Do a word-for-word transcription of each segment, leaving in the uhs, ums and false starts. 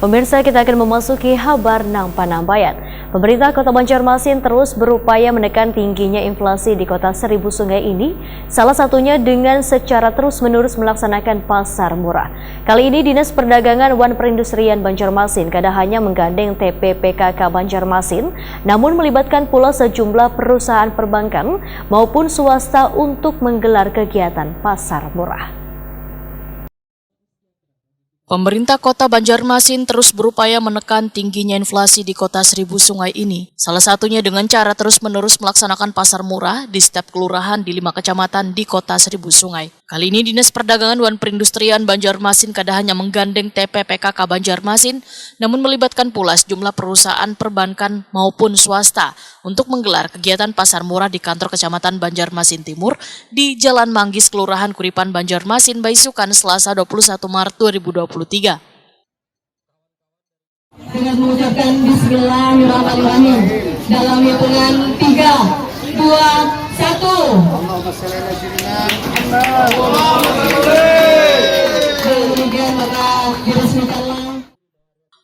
Pemirsa, kita akan memasuki habar nang panambayan. Pemerintah Kota Banjarmasin terus berupaya menekan tingginya inflasi di Kota Seribu Sungai ini, salah satunya dengan secara terus-menerus melaksanakan pasar murah. Kali ini, Dinas Perdagangan wan Perindustrian Banjarmasin kada hanya menggandeng T P P K K Banjarmasin, namun melibatkan pula sejumlah perusahaan perbankan maupun swasta untuk menggelar kegiatan pasar murah. Pemerintah Kota Banjarmasin terus berupaya menekan tingginya inflasi di Kota Seribu Sungai ini, salah satunya dengan cara terus-menerus melaksanakan pasar murah di setiap kelurahan di lima kecamatan di Kota Seribu Sungai. Kali ini, Dinas Perdagangan wan Perindustrian Banjarmasin kada hanya menggandeng T P P K K Banjarmasin, namun melibatkan pula sejumlah perusahaan perbankan maupun swasta untuk menggelar kegiatan pasar murah di kantor Kecamatan Banjarmasin Timur di Jalan Manggis, Kelurahan Kuripan, Banjarmasin, baisukan Selasa dua puluh satu Maret dua ribu dua puluh tiga. Dengan mengucapkan Bismillahirrahmanirrahim dalam hitungan tiga, dua, satu. Dan kemudian maka diresmikanlah.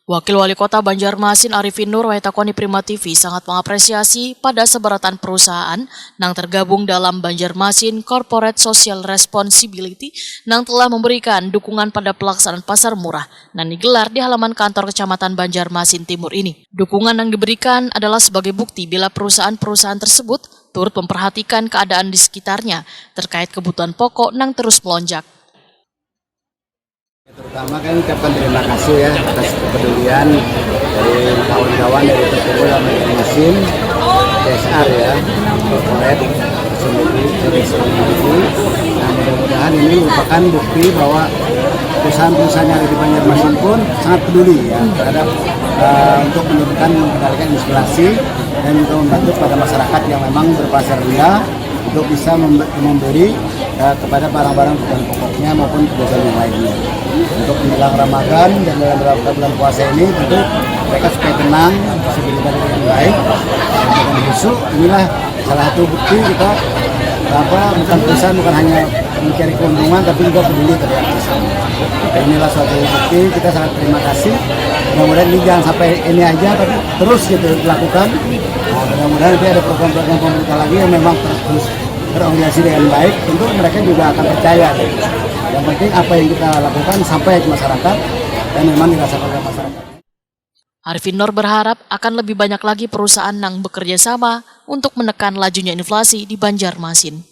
Wakil Wali Kota Banjarmasin Arifin Nur wayah takoni Prima T V sangat mengapresiasi pada seberatan perusahaan nang tergabung dalam Banjarmasin Corporate Social Responsibility nang telah memberikan dukungan pada pelaksanaan pasar murah nang digelar di halaman kantor Kecamatan Banjarmasin Timur ini. Dukungan yang diberikan adalah sebagai bukti bila perusahaan-perusahaan tersebut turut memperhatikan keadaan di sekitarnya terkait kebutuhan pokok nang terus melonjak. Pertama, kami ucapkan terima kasih ya atas kepedulian dari kawan-kawan dari Perkumpulan Mesin, C S R ya, Corporate Responsibility. Nah, mudah-mudahan ini merupakan bukti bahwa perusahaan-perusahaan yang ada di Banjarmasin pun sangat peduli ya terhadap uh, untuk menurunkan, mengendalikan inflasi dan juga membantu pada masyarakat yang memang berpenghasilan rendah untuk bisa memberi uh, kepada barang-barang kebutuhan pokoknya maupun kebutuhan yang lainnya. Untuk menjelang Ramadan dan dalam beberapa bulan puasa ini, tentu mereka supaya tenang, bisa beribadah dengan baik, dengan khusyuk. Inilah salah satu bukti kita apa bukan perusahaan bukan hanya mencari keuntungan tapi juga peduli terhadap sesama. Inilah suatu bukti kita sangat terima kasih. Mudah-mudahan ini jangan sampai ini aja tapi terus gitu dilakukan. Nah, mudah-mudahan nanti ada program-program pemerintah lagi yang memang terus berorganisasi dengan baik, tentu mereka juga akan percaya. Yang penting apa yang kita lakukan sampai ke masyarakat dan memang dirasakan oleh masyarakat. Arifin Nur berharap akan lebih banyak lagi perusahaan yang bekerja sama untuk menekan lajunya inflasi di Banjarmasin.